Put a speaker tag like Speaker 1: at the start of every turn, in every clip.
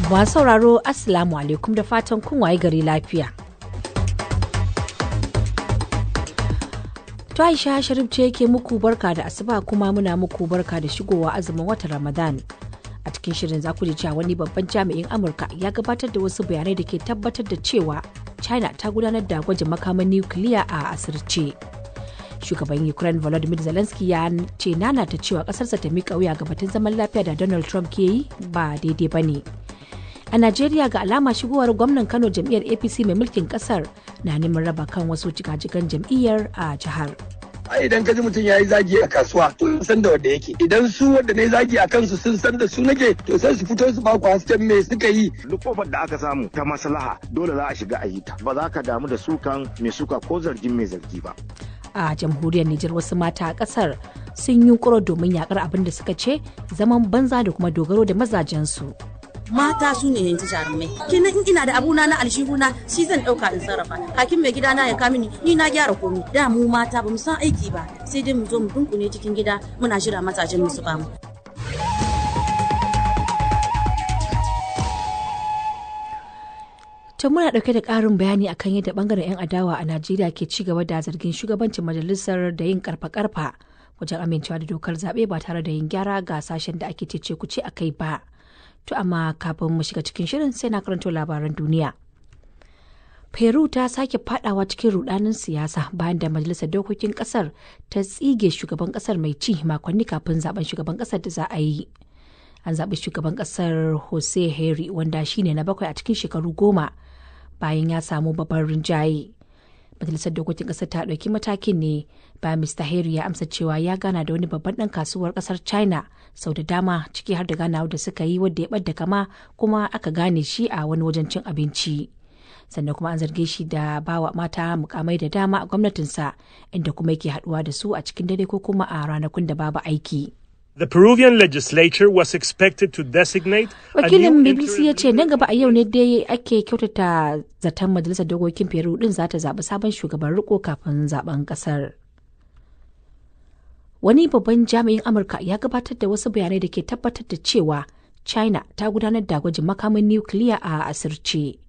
Speaker 1: Masu sauraro, Assalamu alaikum, da fatan kun waye gari lafiya. To, Aisha Sharif ce yake muku barka da asuba, kuma muna muku barka da shigowa azumin watan Ramadan. A cikin shirin za ku ji cewa wani babban jami'in Amurka ya gabatar da wasu bayanai da ke tabbatar da cewa China ta gudanar da gwajin makaman nukiliya a asirce. Shugaban Ukraine Volodymyr Zelensky ya ce nana ta cewa kasarsa ta miƙa wuya ga batun zaman lafiya da Donald Trump ke yi ba daidai ba ne. A Najeriya, ga alama shigowar gwamnan Kano jam'iyyar APC mai mulkin kasar na neman raba kan wasu jigajigan jam'iyyar a jihar.
Speaker 2: Ai idan ka ji mutum ya yi zagi a kasuwa, to san da wanda yake. Idan su wanda ne zagi a kansu sun san da su nake, to sai su fito su baku hasken me suka yi.
Speaker 3: Duk kofar da aka samu ta maslaha, dole za a shiga a yi ta. Ba za ka damu da sukan mai suka ko zargin mai zargi ba.
Speaker 1: A jamhuriyar Nijar, wasu mata a kasar sun yi domin yakar abin da suka ce zaman banza da kuma dogaro da mazajensu.
Speaker 4: Mata su ne yanzu jarumai. Kenan in ina da abuna na alshihuna, shi zan dauka in sarrafa kakin mai gidana ya kamini, ni na gyara komi. Da mu mata ba mu san aiki ba, sai dai mu zo mu dunkune cikin gida muna jira mazajen mu su bamu.
Speaker 1: To, muna dauke da ƙarin bayani akan yadda bangaren 'yan adawa a Najeriya ke ci gaba da zargin shugabancin majalisar da yin karfa-karfa wajen amincewa da dokar zaɓe ba tare da yin gyara ga sashen da ake cece kuce a kai ba. To amma kafin mu shiga cikin shirin, sai na karanto labaran duniya. Peru ta sake fadawa cikin rudanin siyasa bayan da majalisar dokokin kasar ta tsige shugaban kasar mai ci makonni kafin zaben shugaban kasar da za a yi. An zaɓi shugaban kasar Jose Henry, wanda shine na bakwai a cikin shekaru 10, bayan ya samu babban rinjaye. Majalisar dokokin kasar ta ɗauki matakin ne bayan Mr. Henry ya amsa cewa ya gana da wani babban ɗan kasuwar kasar China sau da dama, ciki har da ganawa da suka yi wadda ya ɓadda kama kuma aka gane shi a wani wajen cin abinci. Sannan kuma an zarge shi da bawa mata mukamai da dama a gwamnatinsa, inda kuma yake haɗuwa da su a cikin dare ko kuma a ranakun da babu aiki.
Speaker 5: The Peruvian legislature was expected to designate a
Speaker 1: Wakilin
Speaker 5: new
Speaker 1: BBC ya ce nan gaba a yau ne dai ake kyautata zaton majalisar dokokin Peru din za ta zaɓi sabon shugaban riko kafin zaben ƙasar. Wani babban jami'in Amurka ya gabatar da wasu bayanai da ke tabbatar da cewa China ta gudanar da gwajin makamin nukiliya a asirce.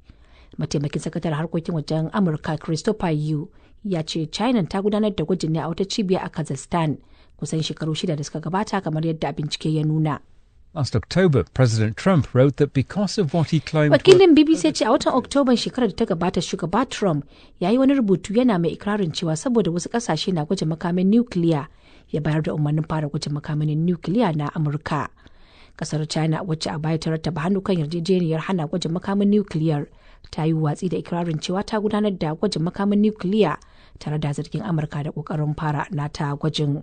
Speaker 1: Mataimakin sakataren harkokin wajen Amurka Christopher Yu ya ce China ta gudanar da gwajin ne a wata cibiya a Kazakhstan kusan shekaru 6 da suka gabata, kamar yadda bincike ya nuna.
Speaker 6: Last October, President Trump wrote that because of what he claimed were
Speaker 1: Wakilin BBC ya ce a watan Oktoban shekarar da ta gabata, shugaba Trump ya yi wani rubutu yana mai ikirarin cewa saboda wasu kasashe na gwajin makamin nukiliya, ya bayar da umarnin fara gwajin makamin nukiliya na Amurka. Kasar China, wacce a baya ta rattaba hannu kan yarjejeniyar hana gwajin makamin nukiliyar, ta yi watsi da ikirarin cewa ta gudanar da gwajin makamin nukiliya, tare da zargin Amurka da kokarin fara nata gwajin.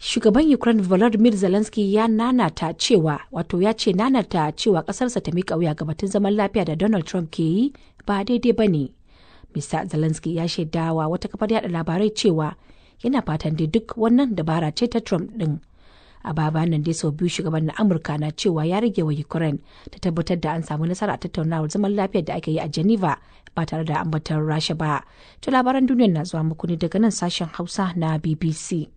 Speaker 1: Shugaban Ukraine Volodymyr Zelensky ya nanata cewa, wato ya ce nanata cewa kasarsa ta miƙa wuya ga batun zaman lafiya da Donald Trump ke yi ba daidai ba ne. Mr. Zelensky ya shaidawa wata kafar yada labarai cewa yana fatan dai duk wannan dabara ce ta Trump din. A baya nan dai, sau biyu shugaban na Amurka na cewa ya rage wa Ukraine ta tabbatar da an samu nasara a tattaunawar zaman lafiyar da ake yi a Geneva ba tare da ambatar Rasha ba. To, labaran duniyar na zuwa muku ne daga nan sashen Hausa na BBC.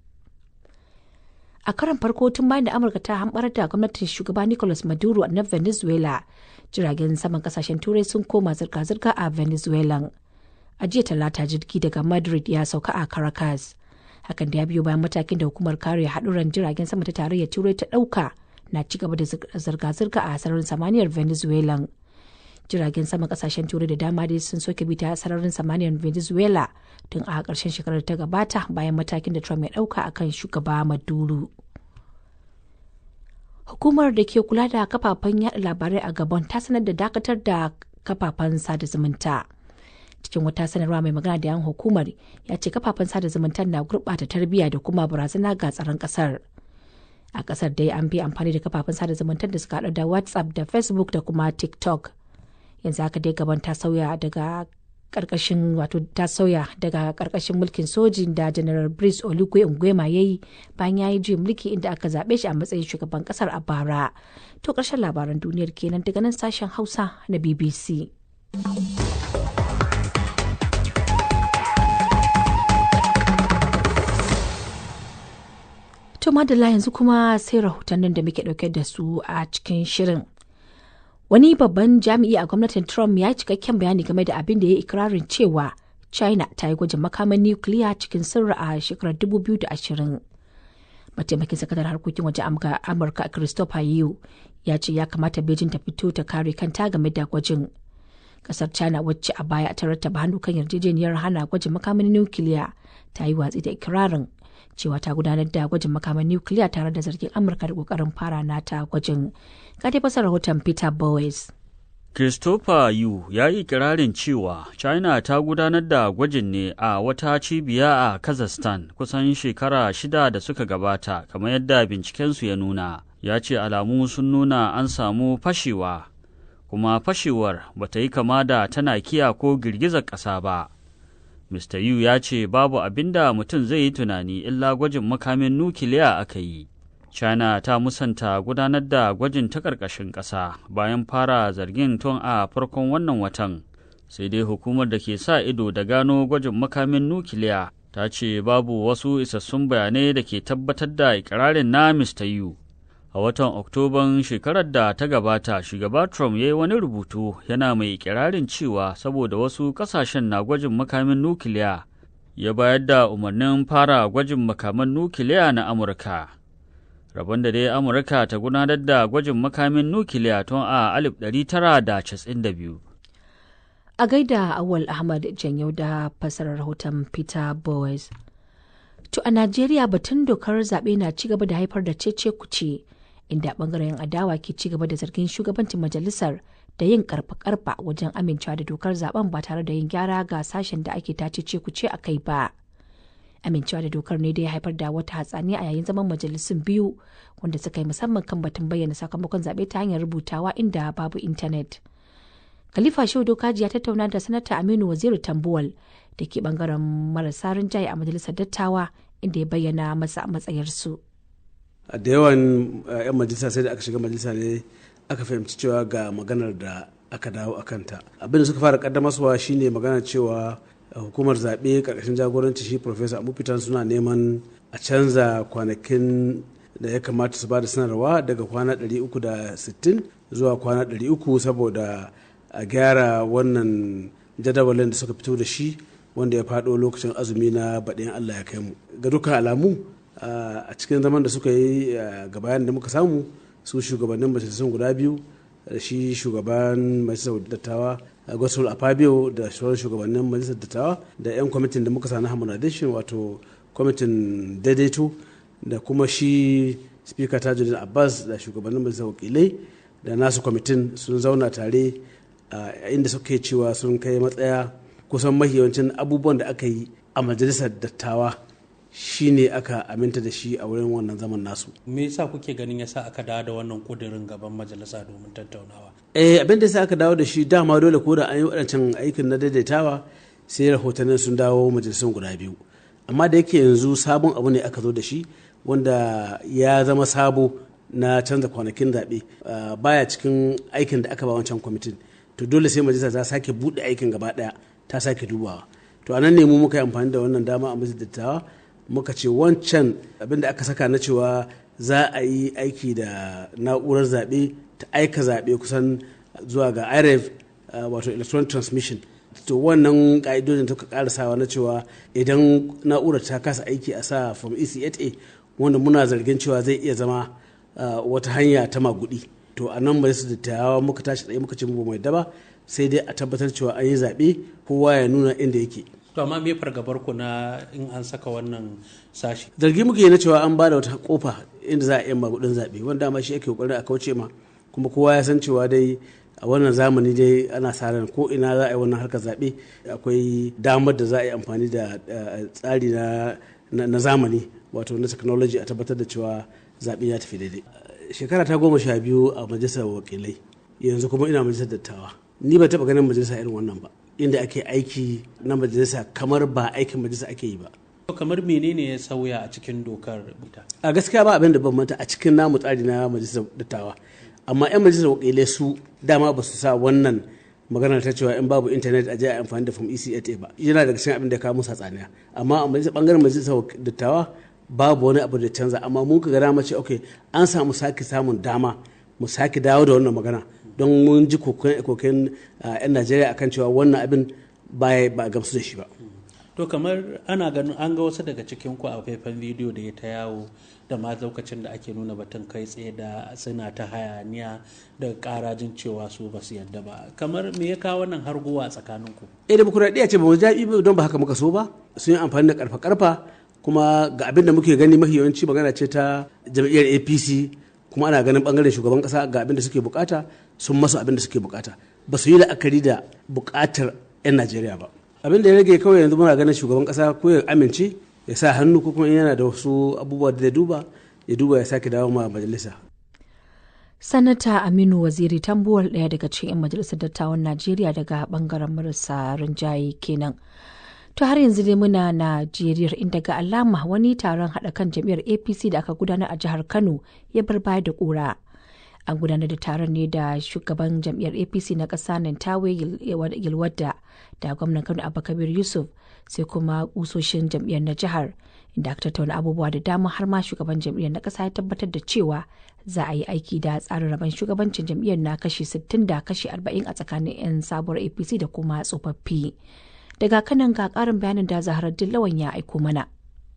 Speaker 1: A karon farko tun bayan da Amurka ta hamɓarar da gwamnatin shugaba Nicolas Maduro na Venezuela, jiragen saman kasashen Turai sun koma zirga-zirga a Venezuelan. A jiya Talata, jirgi daga Madrid ya sauka a Caracas. Hakan da ya biyo bayan matakin da hukumar kare haɗuran jiragen sama ta Tarayyar Turai ta ɗauka na ci gaba da zirga-zirga a sararin samaniyar Venezuelan. Jiragen saman kasashen Turai da dama dai sun soke bi ta sararin samaniyar Venezuela tun a ƙarshen shekarar ta gabata, bayan matakin da Trump ya ɗauka akan shugaba Maduro. Hukumar da ke kula da kafafen yada labarai a Gabon ta sanar da dakatar da kafafen sada zumunta. Cikin wata sanarwa, mai magana da yan hukumar ya ce kafafen sada zumunta na gurɓata tarbiyya da kuma barazana ga tsaron ƙasar. A ƙasar dai an fi amfani da kafafen sada zumunta da suka haɗa da WhatsApp da Facebook da kuma TikTok. Yanzu haka dai Gabon ta sauya daga karkashin, wato ta sauya daga karkashin mulkin sojin da General Brice Oligui Nguema ya yi bayan ya yi juyin mulki, inda aka zaɓe shi a matsayin shugaban kasar a bara. To, ƙarshen labaran duniyar kenan daga nan sashen Hausa na BBC. To madalla, yanzu kuma sai rahotannin da muke ɗauke da su a cikin shirin. Wani babban jami'i a gwamnatin Trump ya yi cikakken bayani game da abin da ya yi ikirarin cewa China ta yi gwajin makaman nukiliya cikin sirri a shekarar 2020. Mataimakin sakataren harkokin waje Amurka Christopher Yu ya ce ya kamata Beijing ta fito ta kare kanta game da gwajin. Kasar China, wacce a baya ta rattaba hannu kan yarjejeniyar hana gwajin makaman nukiliya, ta yi watsi da ikirarin cewa ta gudanar da gwajin makaman nukiliya tare da zargin Amurka da kokarin fara nata gwajin. Ka dai fasara rahoton Peter Bowes.
Speaker 7: Christopher Yu ya yi kirarin cewa China ta gudanar da gwajin ne a wata cibiya a Kazakhstan kusan shekara 6 da suka gabata, kamar yadda bincikensu ya nuna. Ya ce alamu sun nuna an samu fashewa, kuma fashewar ba ta yi kama da tana kiya ko girgizar ƙasa ba. Mr. Yu ya ce babu abin da mutum zai yi tunani illa gwajin makamin nukiliya aka yi. China ta musanta gudanar da gwajin ta ƙarƙashin ƙasa bayan fara zargin tun a farkon wannan watan. Sai dai hukumar da ke sa ido da gano gwajin makamin nukiliya ta ce babu wasu isassun bayanai da ke tabbatar da ikirarin na Mr. Yu. A watan Oktoban shekarar da ta gabata, shugaba Trump ya yi wani rubutu yana mai ikirarin cewa saboda wasu ƙasashen na gwajin makamin nukiliya, ya bayar da umarnin fara gwajin makaman nukiliya na Amurka. Rabon da dai Amurka ta gudanar da gwajin makamin nukiliya tun a 1992.
Speaker 1: A gaida Awal Ahmad Janyau da fasarar rahoton Peter Boys. To, a Najeriya batun dokar zaɓe na ci gaba da haifar da cece kuce, inda bangaren adawa ke ci gaba da zargin shugabancin majalisar da yin karfa-karfa wajen amincewa da dokar zaben ba tare da yin gyara ga sashen da ake ta cece kuce a kai ba. Amincewa da dokar ne da ya haifar da wata hatsaniya a yayin zaman majalisun biyu wanda suka yi musamman kan batun bayyana sakamakon zaɓe ta hanyar rubutawa inda babu intanet. Khalifa Shehu Dokaji ya tattauna da Sanata Aminu Waziri Tambuwal da ke bangaren marasa rinjaye a majalisar dattawa, inda ya bayyana masa matsayarsu.
Speaker 8: Da yawan 'yan majalisa, sai da aka shiga majalisa ne aka fahimci cewa ga maganar da aka dawo a kanta. Abin da suka fara kaddamaswa shine maganar cewa hukumar zaɓe ƙarƙashin jagoranci shi Professor Amupitan suna neman a canza kwanakin da ya kamata su ba da sanarwa daga kwana 360 zuwa kwana 300, saboda a gyara wannan jadawalin da suka fito da shi wanda ya faɗo lokacin azumi na baɗin Allah ya kai mu. Ga dukkan alamu, a cikin zaman da suka yi, ga bayan da muka samu, su shugabannin majalisun guda biyu, shi shugaban majalisar dattawa Godswill Akpabio da sauran shugabannin majalisar dattawa da 'yan kwamitin da muka sani harmonization, wato kwamitin daidaito, da kuma shi Speaker Tajuddin Abbas da shugabannin majalisar wakilai da nasu kwamitin, sun zauna tare inda suke cewa sun kai matsaya kusan mahiyawancin abubuwan da aka yi a majalisar dattawa shine aka aminta da shi a wurin wannan zaman nasu.
Speaker 9: Me yasa kuke ganin yasa aka dawo da wannan kudirin gaban majalisa domin tattaunawa?
Speaker 8: Eh, abin da yasa aka dawo da shi, dama dole ko da an yi waɗancan aikin na daidaitawa sai rahotannin sun dawo majalisun guda biyu. Amma da yake yanzu sabon abu ne aka zo da shi wanda ya zama sabo na canza kwanakin zaɓe, baya cikin aikin da aka ba wancan kwamitin. To dole sai majalisa ta sake buɗe aikin gaba ɗaya, ta sake dubawa. To a nan ne mu muka yi amfani da wannan dama a majalisar dattawa, muka ce wancan abin da aka saka na cewa za a yi aiki da na'urar zaɓe ta aika zaɓe kusan zuwa ga IREV, wato electronic transmission, to wannan ƙa'idodin ta karasawa na cewa idan na'urar ta kasa aiki a sa form EC8A, wanda muna zargin cewa zai iya zama wata hanya ta magudi. To a nan majalisar dattawa muka tashi tsaye muka ce mu ba mai daba, sai dai a tabbatar cewa an yi zaɓe, kowa ya nuna inda yake.
Speaker 9: To amma me fargabar ku na in an saka wannan sashi?
Speaker 8: Zargi muke na cewa an ba da wata kofa inda za a yi magudin zaɓe, wanda ma shi ake kokarin a kauce ma. Kuma kowa ya san cewa dai a wannan zamani dai ana sa ran ko ina za a yi wannan harkar zaɓe akwai damar da za a yi amfani da tsari na zamani, wato na technology, a tabbatar da cewa zaɓe ya tafi daidai. Shekara ta 12 a majalisar wakilai, yanzu kuma ina majalisar dattawa, ni ba taɓa ganin majalisa irin wannan ba, inda ake aiki na majalisa kamar ba aikin majalisa ake yi ba.
Speaker 9: Kamar menene ya sauya a cikin dokar?
Speaker 8: A gaskiya ba abin da ban manta a cikin namu tsari na majalisar dattawa, amma 'yan majalisar wakilai su dama ba su sa wannan maganar ta cewa in babu intanet a je a amfani da form EC8A ba. Yana daga cikin abin da ya kawo musu hatsaniya. Amma a majalisar bangaren majalisar dattawa babu wani abu da canza, amma mun ka ga dama ce okay, an samu sake samun dama mu sake dawo da wannan magana. Don mun ji koken 'yan Najeriya akan cewa wannan abin ba ba gamsu da shi ba.
Speaker 9: To kamar ana ganin an ga wasu daga cikin ku a faifan bidiyo da ya ta yawo da ma lokacin da ake nuna batun kai tsaye da suna ta hayaniya da karajin cewa su ba su yarda ba. Kamar me ya kawo wannan harguwa tsakanin ku?
Speaker 8: Eh, demokuraɗiyya ce. Ba mu jaɓi ba, don ba haka muka so ba. Sun yi amfani da karfa karfa, kuma ga abin da muke gani mafi yawanci magana ce ta jam'iyyar APC, kuma ana ganin bangaren shugaban kasa ga abin da suke bukata, sun masu abin da suke bukata, ba su yi la'akari da bukatar 'yan Najeriya ba. Abin da ya rage kawai yanzu, muna ganin shugaban kasa ko ya amince ya sa hannu, ko kuma yana da wasu abubuwa da duba ya duba ya sake dawo ma majalisa.
Speaker 1: Sanata Aminu Waziri Tambuwal, ɗaya daga cikin 'yan majalisar dattawan Najeriya daga bangaren marasa rinjaye kenan. To, har yanzu dai muna Najeriya, inda ga alama wani taron haɗa kan jam'iyyar APC da aka gudanar a jihar Kano ya bar baya da ƙura. An gudanar da taron ne da shugaban jam'iyyar APC na ƙasa Nentawe Yilwatda da gwamnan Kano Abba Kabir Yusuf, sai kuma kusoshin jam'iyyar na jihar, inda aka tattauna abubuwa da dama, har ma shugaban jam'iyyar na ƙasa ya tabbatar da cewa za a yi aiki da tsarin rabon shugabancin jam'iyyar na kashi 60 da kashi 40 a tsakanin 'yan sabuwar APC da kuma tsofaffi. Daga kanan ga ƙarin bayanin da Zaharaddin Lawan ya aiko mana.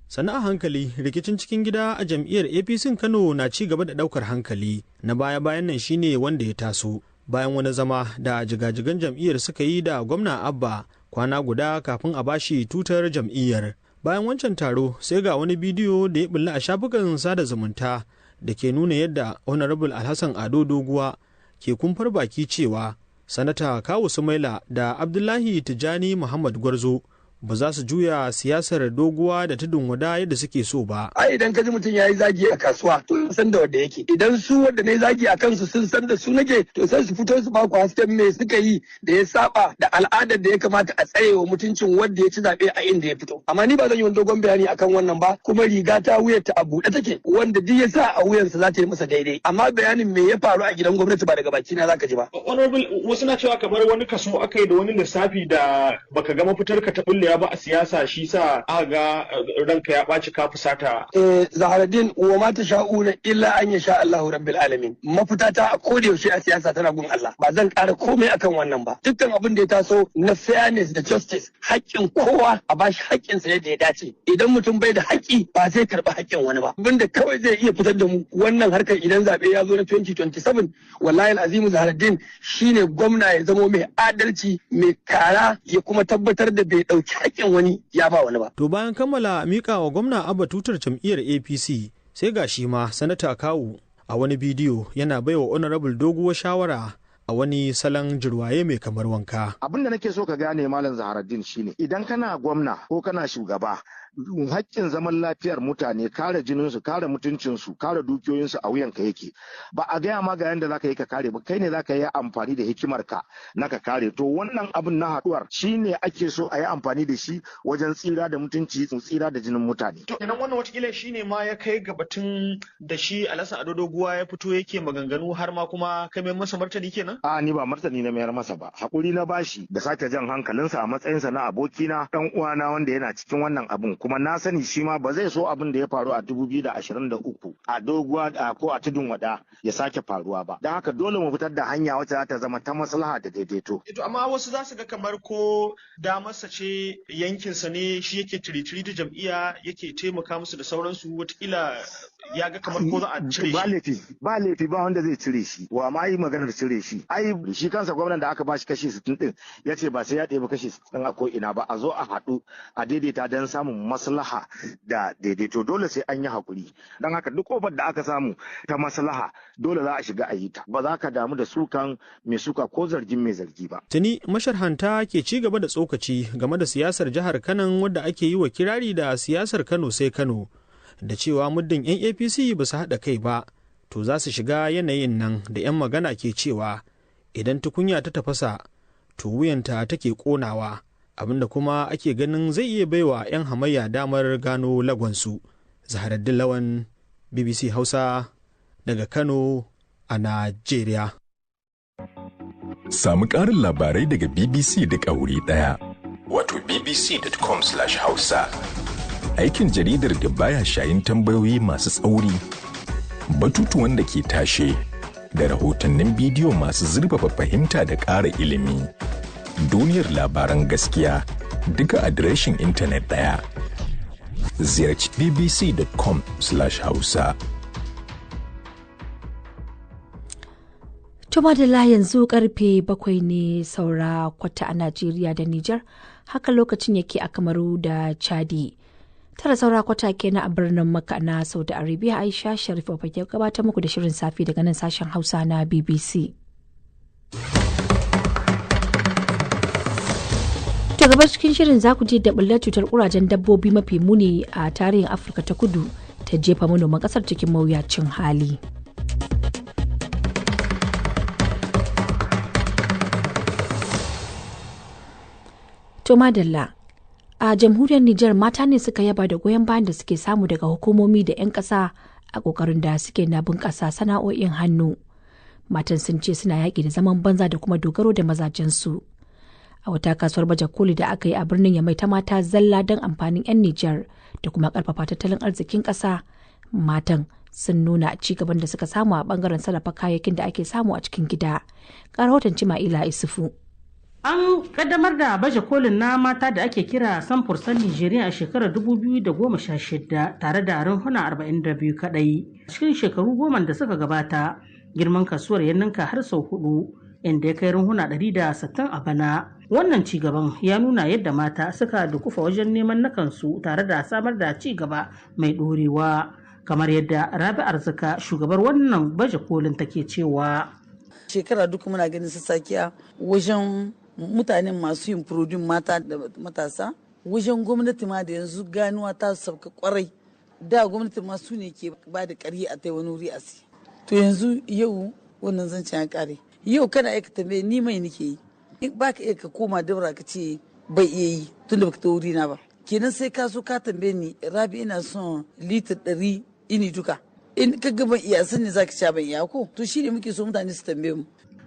Speaker 10: Sannu a hankali rikicin cikin gida a jam'iyyar APC Kano na ci gaba da daukar hankali. Na baya-bayan nan shine wanda ya taso bayan wani zama da jigajigan jam'iyyar suka yi da gwamna Abba kwana guda kafin a bashi tutar jam'iyyar. Bayan wancan taro, sai ga wani bidiyo da ya bulla a shafukan sada zumunta da ke nuna yadda Honorable Alhassan Ado Doguwa ke kumfar baki cewa Sanata Kawu Sumaila da Abdullahi Tijjani Muhammad Gwarzo ba za su juya siyasar Doguwa da Tudun Wada yadda suke so ba.
Speaker 2: Ai idan ka ji mutum ya yi zagi a kasuwa, to san da wanda yake. Idan su wanda na yi zagi a kansu sun san da su nake, to sai su fito su ba ku hasken me suka yi da ya saba da al'adar da ya kamata a tsare wa mutuncin wanda ya ci zaɓe a inda ya fito. Amma ni ba zan yi wani dogon bayani akan wannan ba, kuma riga ta wuyar ta a buɗe take, wanda duk ya sa a wuyansa za ta yi masa daidai. Amma bayanin me ya faru a gidan gwamnati ba daga baki na zaka ji ba.
Speaker 11: Honorable, wasu na cewa kamar wani kaso aka yi da wani lissafi da baka ga mafitar ka ta bulle ba a siyasa, shi sa aka ga ranka ya ɓaci, ka fusata.
Speaker 2: Eh, Zaharaddin, wa ma sha'una illa an yasha Allahu rabbil alamin. Mafita ta a koda yaushe a siyasa tana gun Allah. Ba zan ƙara komai akan wannan ba. Dukkan abin da ya taso na fairness da justice, haƙƙin kowa a bashi haƙƙinsa yadda ya dace. Idan mutum bai da haƙƙi, ba zai karɓi haƙƙin wani ba. Abin da kawai zai iya fitar da mu wannan harkar idan zaɓe ya zo na 2027, wallahi azimu Zaharaddin, shine gwamna ya zamo mai adalci, mai kara, ya kuma tabbatar da bai ɗauki haƙƙin wani ya ba wani ba.
Speaker 10: To, bayan kammala miƙa wa gwamna Abba tutar jam'iyyar APC, sai ga shi ma Sanata Kawu a wani bidiyo yana baiwa Honorable Doguwa shawara a wani salon jirwaye mai kamar wanka.
Speaker 3: Abin da nake so ka gane, Malam Zaharaddin, shine idan kana gwamna ko kana shugaba, haƙƙin zaman lafiyar mutane, kare jininsu, kare mutuncinsu, kare dukiyoyinsu a wuyanka yake. Ba a gaya ma ga yanda zaka yi ka kare ba, kai ne zaka yi amfani da hikimarka na ka kare. To, wannan abin na haɗuwar shine ake so a yi amfani da shi wajen tsira da mutunci, tsira da jinin mutane.
Speaker 11: To, kenan wannan watakila shine ma ya kai ga batun da shi Alhassan Ado Doguwa ya fito yake maganganu, har ma kuma kai mai masa martani kenan?
Speaker 3: A, ni ba martani na mayar masa ba, hakuri na bashi da sake jan hankalinsa a matsayinsa na abokina, dan uwana, wanda yana cikin wannan abun, kuma na sani shi ma ba zai so abin da ya faru a 2023 a Doguwa ko a Tudun Wada ya sake faruwa ba. Don haka dole mu fitar da hanya wacce za ta zama ta maslaha da daidaito.
Speaker 11: To, amma wasu za su ga kamar ko damarsa ce, yankinsa ne, shi yake tiritiri da jam'iyya, yake taimaka musu da sauransu, watakila ya ga kamar ko za a cire shi.
Speaker 3: Ba laifi, ba laifi, ba wanda zai cire shi. Wa ma yi maganar cire shi? Ai shi kansa gwamnan da aka bashi kashi 60 din ya ce ba sai ya ɗebi kashi 60 a ko ina ba, a zo a haɗu a daidaita don samun maslaha da daidaito. Dole sai an yi hakuri. Don haka duk kofar da aka samu ta maslaha, dole za a shiga a yi ta. Ba za ka damu da sukan mai suka ko zargin mai zargi ba.
Speaker 10: Tuni masharhanta ke ci gaba da tsokaci game da siyasar jihar Kano wadda ake yi wa kirari da siyasar Kano sai Kano, da cewa muddin 'yan APC ba su haɗa kai ba, to za su shiga yanayin nan da 'yan magana ke cewa idan tukunya ta tafasa, to wuyanta take ƙonawa, abinda kuma ake ganin zai iya baiwa 'yan hamayya damar gano lagonsu. Zaharaddin Lawan, BBC Hausa, daga Kano a Najeriya.
Speaker 12: Samu ƙarin labarai daga BBC duk a wuri ɗaya. Wato bbc.com/hausa. Aikin jaridar da baya shayin tambayoyi masu tsauri, batutuwan da ke tashe, da da rahotannin bidiyo masu zurfafa fahimta da ƙara ilimi. Duniyar labaran gaskiya duka adireshin intanet ɗaya. Ziyarci bbc.com/hausa.
Speaker 1: To madalla, yanzu karfe 7 ne saura kwata a Najeriya da Nijar, haka lokacin yake a Kamaru da Chadi. 9 saura kwata kenan a birnin Makka na Saudi Arabia. Aisha Sharif ke gabatar muku da shirin safi daga nan sashen Hausa na BBC. To, gaba cikin shirin za ku ji da bullar cutar kurajen dabbobi mafi muni a tarihin Afirka ta Kudu ta jefa manoman kasar cikin mawuyacin hali. To madalla, a jamhuriyar Nijar mata ne suka yaba da goyon bayan da suke samu daga hukumomi da 'yan ƙasa a ƙoƙarin da suke na bunƙasa sana'o'in hannu. Matan sun ce suna yaƙi da zaman banza da kuma dogaro da mazajensu. A wata kasuwar baje koli da aka yi a birnin Yamai ta mata zalla don amfanin 'yan Nijar da kuma ƙarfafa tattalin arzikin ƙasa, matan sun nuna ci gaban da suka samu a bangaren sarrafa kayayyakin da ake samu a cikin gida. Ga rahoton Cima'ila Isufu.
Speaker 13: An kaddamar da baje kolin na mata da ake kira samfursan Nijeriya a shekarar 2016 tare da runhuna 42 kadai. Cikin shekaru 10 da suka gabata, girman kasuwar ya ninka har sau hudu, inda ya kai runhuna 160 a bana. Wannan ci gaban ya nuna yadda mata suka dukufa wajen neman na kansu tare da samar da ci gaba mai ɗorewa. Kamar yadda Rabi Arzika, shugabar wannan baje kolin, take cewa.
Speaker 14: Shekara duka muna ganin sassakiya wajen mutanen masu yin furodin, mata da matasa, wajen gwamnati ma da yanzu ganuwa ta sauka kwarai. Da gwamnati ma su ne ke ba da karhi a tai wani wuri a si. To yanzu yau wannan zancen ya kare. Yau kana aika tambaye ni mai nake yi, ba ka iya ka koma dabra ka ce bai iya yi tunda baka ta wuri na ba. Kenan sai ka so ka tambaye ni: "Rabi, ina son litir 100 ini duka." In ka ga ban iya sani, zaka sha ban iya ko. To shine muke so mutane su tambaye mu.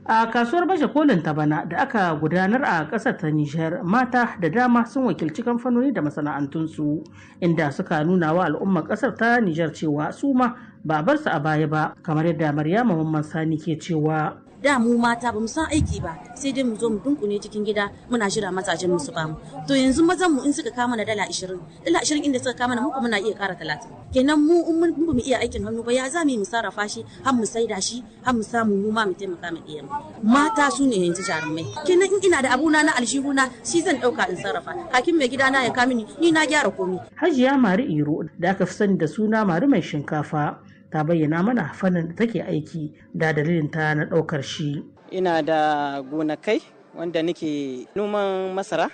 Speaker 13: A kasuwar baje kolin ta bana da aka gudanar a ƙasar ta Nijar, mata da dama sun wakilci kamfanoni da masana'antunsu, inda suka nuna wa al'ummar ƙasar ta Nijar cewa su ma ba a bar su a baya ba, kamar yadda Maryama Mamman Sani ke cewa.
Speaker 4: Da mu mata ba mu san aiki ba, sai dai mu zo mu dunkune cikin gida muna jira mazajen mu su bamu. To yanzu mazan mu in suka kama na dala 20, dala 20 inda suka kama na, mu kuma muna iya kara 30. Kenan mu in mun ba mu iya aikin hannu ba, ya za mu yi mu sarrafa shi har mu saida shi har mu samu mu ma mu taimaka mu iyan mata? Su ne yanzu jarumai. Kenan in ina da abuna na aljihuna, shi zan dauka in sarrafa, kakin mai gidana ya kama ni, ni na gyara komi.
Speaker 13: Hajiya Mari Iro, da aka fi sani da suna Mari Mai Shinkafa, ta bayyana mana fannin da take aiki da dalilin ta na ɗaukar shi.
Speaker 15: Ina da gonakai wanda nake noman masara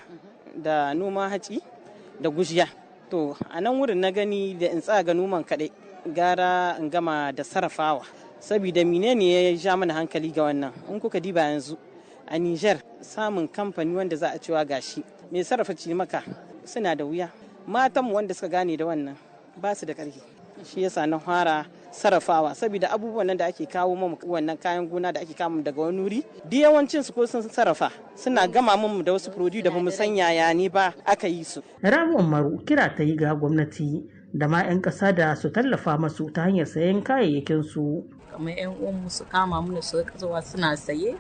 Speaker 15: da noman hatsi da gujiya. To a nan wurin na gani da in tsaga noman kaɗai, gara in gama da sarrafawa. Saboda menene ya ja mana hankali ga wannan? In kuka diba yanzu a Niger, samun kamfani wanda za a cewa gashi mai sarrafa cimaka suna da wuya. Matanmu wanda suka gane da wannan ba su da ƙarfi. Shi yasa na fara sarrafawa, saboda abubuwan nan da ake kawo mu, wannan kayan gona da ake kawo daga wani wuri, duk yawancin su ko sun sarrafa, suna gama mu da wasu produce da bamu san yaya ne ba aka yi su.
Speaker 13: Rabi Umaru kira ta yi ga gwamnati da ma 'yan ƙasa da su tallafa masu ta hanyar sayen kayayyakin su.
Speaker 16: Kamar 'yan uwanmu su kama mana, su rika zuwa suna saye,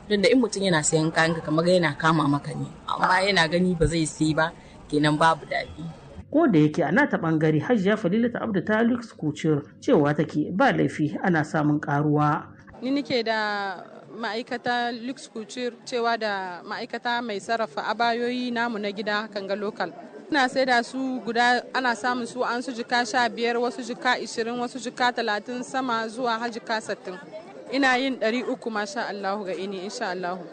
Speaker 16: don da in mutum yana sayan kayan ka, kamar yana kama maka ne, amma yana gani ba zai sayi ba, kenan babu daɗi.
Speaker 13: Ko da yake a nata bangare, Hajiya Falilata Abdu ta Lux Couture cewa take ba laifi, ana samun karuwa.
Speaker 17: Ni nike da ma'aikata Lux Couture, cewa da ma'aikata mai sarrafa abayoyi namu na gida kan ga local. Ina saida su guda, ana samun su an su jika 15, wasu jika 20, wasu jika 30, sama zuwa har jika 60. Ina yin 300, masha Allahu, ga ini insha Allahu.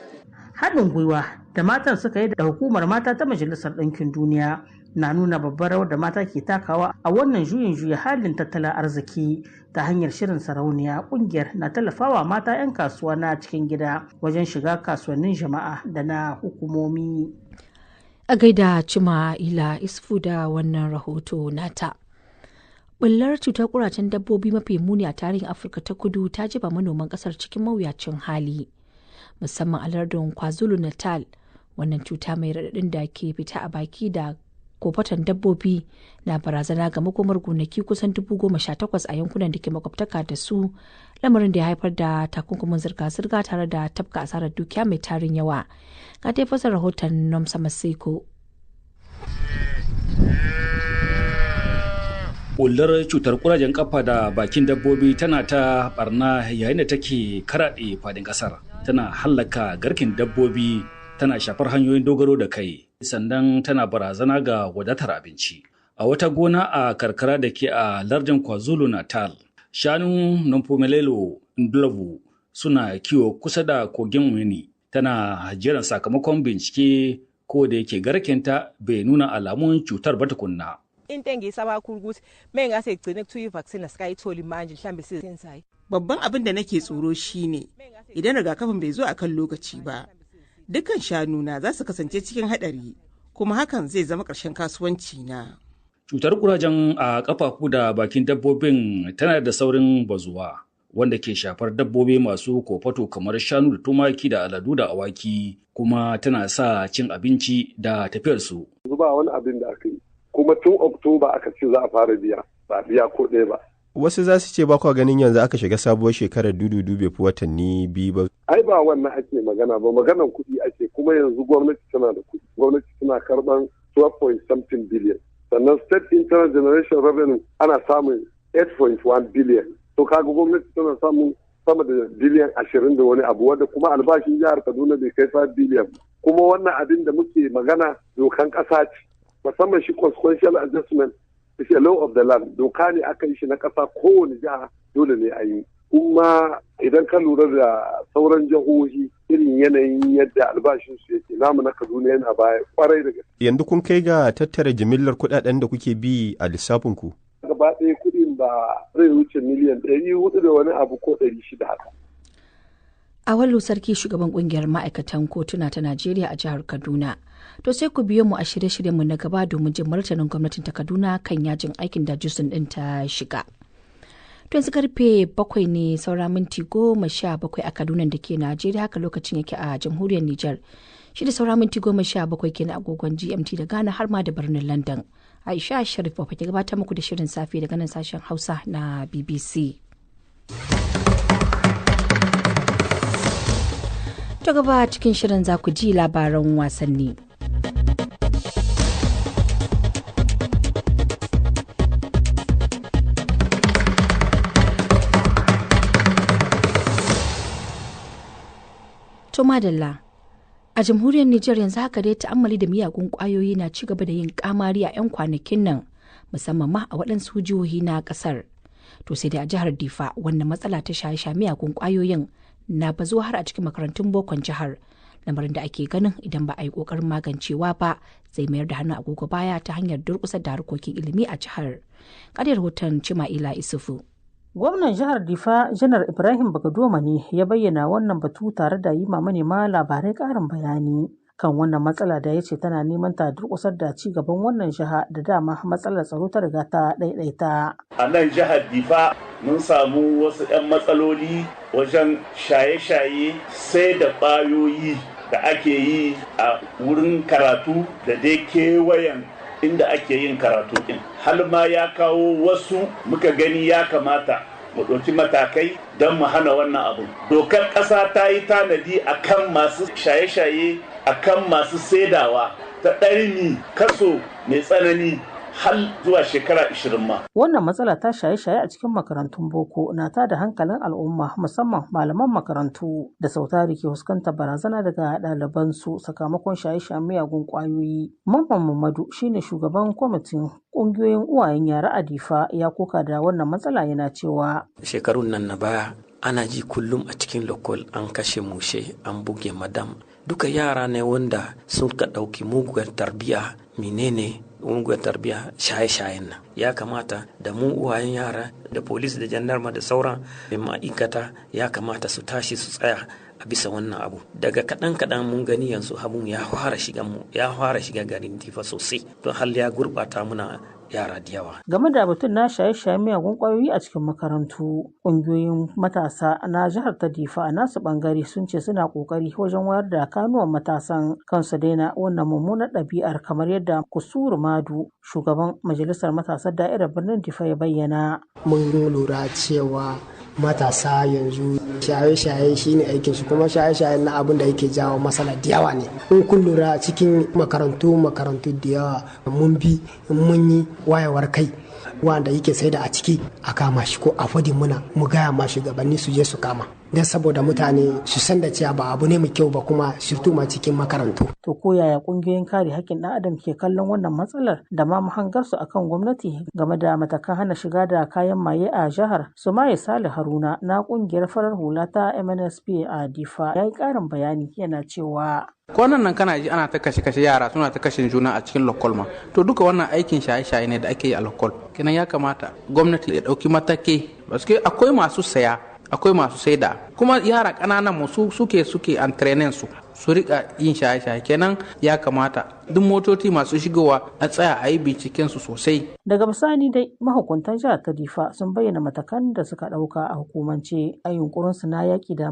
Speaker 13: Haɗin gwiwa da matan suka yi da hukumar mata ta Majalisar Ɗinkin Duniya na nuna babbar rawar da mata ke takawa a wannan juyin juya halin tattalin arziki ta hanyar shirin sarauniya. Kungiyar na tallafawa mata 'yan kasuwa na cikin gida wajen shiga kasuwannin jama'a da na hukumomi.
Speaker 1: A gaida Cima Ila Isfu da wannan rahoto nata. Bullar cutar kuracen dabbobi mafi muni a tarihin Afirka ta Kudu ta jefa manoman kasar cikin mawuyacin hali, musamman a lardin KwaZulu Natal. Wannan cuta mai raɗaɗin da ke fita a baki da kofatan dabbobi na barazana ga makomar gonaki kusan 18,000 a yankunan da ke makwabtaka da su. Lamarin da ya haifar da takunkumin zirga-zirga tare da tafka asarar dukiya mai tarin yawa. Ga dai fasar rahoton Nomsa Maseko.
Speaker 18: Bullar cutar kurajen kafa da bakin dabbobi tana ta barna yayin da take karaɗe fadin ƙasar, tana hallaka garkin dabbobi, tana shafar hanyoyin dogaro da kai, sannan tana barazana ga wadatar abinci. A wata gona a karkara da ke a lardin KwaZulu Natal, shanu Nompumelelo Ndlovu suna kiwo kusa da kogin Wini, tana jiran sakamakon bincike ko da yake garkenta bai nuna alamun cutar ba tukunna.
Speaker 19: Into engiyisaba kakhulu ukuthi mengase igcine kuthiwa i-vaccine asikayitholi manje mhlambe sizenzayo.
Speaker 20: Babban abin da nake tsoro shine idan rigakafin bai zo a kan lokaci ba, dukkan shanuna za su kasance cikin hadari, kuma hakan zai zama ƙarshen kasuwanci na.
Speaker 18: Cutar kurajen a kafafu da bakin dabbobin tana da saurin bazuwa, wanda ke shafar dabbobi masu kofato kamar shanu da tumaki da aladu da awaki, kuma tana sa cin abinci da tafiyarsu.
Speaker 21: Ba wani abin da aka yi, kuma tun Oktoba aka ce za a fara biya, ba biya ko ɗaya ba.
Speaker 22: Wasu za su ce ba kwa ganin yanzu aka shiga sabuwar shekarar dudu bai fi watanni 2 ba.
Speaker 21: Ai ba wannan ake magana ba, maganan kuɗi ake, kuma yanzu gwamnati tana da kuɗi. Gwamnati tana karɓan 12 point something billion. Sannan state internal generation revenue ana samun 8.1 billion. To kaga gwamnati tana samun sama da biliyan 20 da wani abu, wanda kuma albashin jihar Kaduna bai kai 5 billion. Kuma wannan abin da muke magana dokan ƙasa ce. Musamman shi consequential adjustment is a law of the land, doka ne aka yi shi na ƙasa, kowane jiha dole ne a yi. Kuma idan ka lura da sauran jihohi, irin yanayin yadda albashinsu yake, namu na Kaduna yana baya kwarai da gaske.
Speaker 22: Yanzu kun kai ga tattara jimillar kuɗaɗen da kuke bi a lissafin ku?
Speaker 21: Gaba ɗaya kuɗin ba zai wuce miliyan 400 da wani abu ko 600 haka.
Speaker 1: Awalu Sarki, shugaban kungiyar ma'aikatan kotuna ta Najeriya a jihar Kaduna. To sai ku biyo mu a shirye-shiryenmu na gaba domin jin martanin gwamnatin ta Kaduna kan yajin aikin da JUSUN din ta shiga. To yanzu karfe 7 ne saura minti 17 a Kaduna da ke Najeriya, haka lokacin yake a jamhuriyar Nijar. 6 saura minti 17 kenan agogon GMT da Ghana har ma da birnin London. Aisha Sharif Bafa ke gabatar muku da shirin safe daga nan sashen Hausa na BBC. Ta gaba cikin shirin za ku ji labaran wasanni. To madalla, a jamhuriyar Nijar yanzu haka dai ta'ammali da miyagun kwayoyi na ci gaba da yin kamari a 'yan kwanakin nan, musamman ma a waɗansu jihohi na ƙasar. To sai dai a jihar Difa wannan matsala ta shaye-shaye miyagun kwayoyin na bazuwa har a cikin makarantun bokon jihar, lamarin da ake ganin idan ba a yi kokarin magancewa ba zai mayar da hannu agogo baya ta hanyar durkusa da harkokin ilimi a jihar. Kadiyar rahoton Cima'ila Isufu.
Speaker 13: Gwamnan jihar Difa, Janar Ibrahim Bagadoma ne ya bayyana wannan batu tare da yi ma manema labarai ƙarin bayani kan wannan matsala da ya ce tana neman ta durƙusar da ci gaban wannan jiha da dama matsalar tsaro ta riga ta ɗaiɗaita.
Speaker 23: A nan jihar Difa mun samu wasu 'yan matsaloli wajen shaye-shaye sai da ƙwayoyi da ake yi a wurin karatu da dai kewayen inda ake yin karatu ɗin. Har ma ya kawo wasu muka gani ya kamata mu ɗauki matakai don mu hana wannan abu. Dokar ƙasa ta yi tanadi akan masu shaye-shaye, akan masu saidawa, ta ɗarmi kaso mai tsanani har zuwa shekara 20 ma.
Speaker 13: Wannan matsala ta shaye-shaye a cikin makarantun boko na ta da hankalin al'umma, musamman malaman makarantu da sautari ke fuskantar barazana daga ɗalibansu sakamakon shaye-shayen miyagun ƙwayoyi. Mamman Mamadu shine shugaban kwamitin ƙungiyoyin uwayen yara a Difa, ya koka da wannan matsala yana cewa.
Speaker 24: Shekarun nan na baya ana ji kullum a cikin lokal an kashe mushe, an buge madam, duka yara ne wanda sun ka ɗauki muguwar tarbiya. Menene muguwar tarbiya? Shaye-shayen nan. Ya kamata da mu uwayen yara da polis da jandarma da sauran ma'aikata ya kamata su tashi su tsaya a bisa wannan abu. Daga kaɗan kaɗan mun gani yanzu abun ya fara shiga mu, ya fara shiga garin Difa sosai, don har ya gurɓata muna yara da yawa.
Speaker 13: Game da batun na shaye-shayen miyagun ƙwayoyi a cikin makarantu, ƙungiyoyin matasa na jihar ta Difa a nasu ɓangare sun ce suna ƙoƙari wajen wayar da kanuwan matasan kansu daina wannan mummunar ɗabi'ar, kamar yadda Kusuru Madu, shugaban majalisar matasan da'irar birnin Difa, ya bayyana.
Speaker 25: Mun lura cewa
Speaker 5: Matasa yanzu shaye-shaye shine aikin su, kuma shaye-shaye na abin da yake jawo matsala da yawa ne. In kun lura cikin makarantu makarantu da yawa mun bi mun yi wayewar kai, wanda yake sai da a ciki a kama shi ko a fadi muna mu gaya ma shugabanni su je su kama, don saboda mutane su san da cewa ba abu ne mai kyau ba, kuma surtu ma cikin makarantu.
Speaker 13: To ko yaya kungiyoyin kare haƙƙin ɗan adam ke kallon wannan matsalar da ma mahangarsu akan gwamnati game da matakan hana shiga da kayan maye a jihar? Sumaye Sale Haruna na kungiyar farar hula ta MNSP a Difa ya yi ƙarin bayani, yana cewa:
Speaker 6: Kwanan nan kana ji ana ta kashe-kashe, yara suna ta kashe juna a cikin lokal ma. To duka wannan aikin shaye-shaye ne da ake yi a lokal. Kenan ya kamata gwamnati ya ɗauki mataki, paske akwai masu saya, akwai masu saida, kuma yara ƙananan mu su suke antrenen su su rika yin shaye-shaye. Kenan ya kamata duk motoci masu shigowa a tsaya a yi binciken su sosai.
Speaker 13: Daga bisani dai mahukuntan jihar ta Difa sun bayyana matakan da suka ɗauka a hukumance a yunkurin su na yaƙi da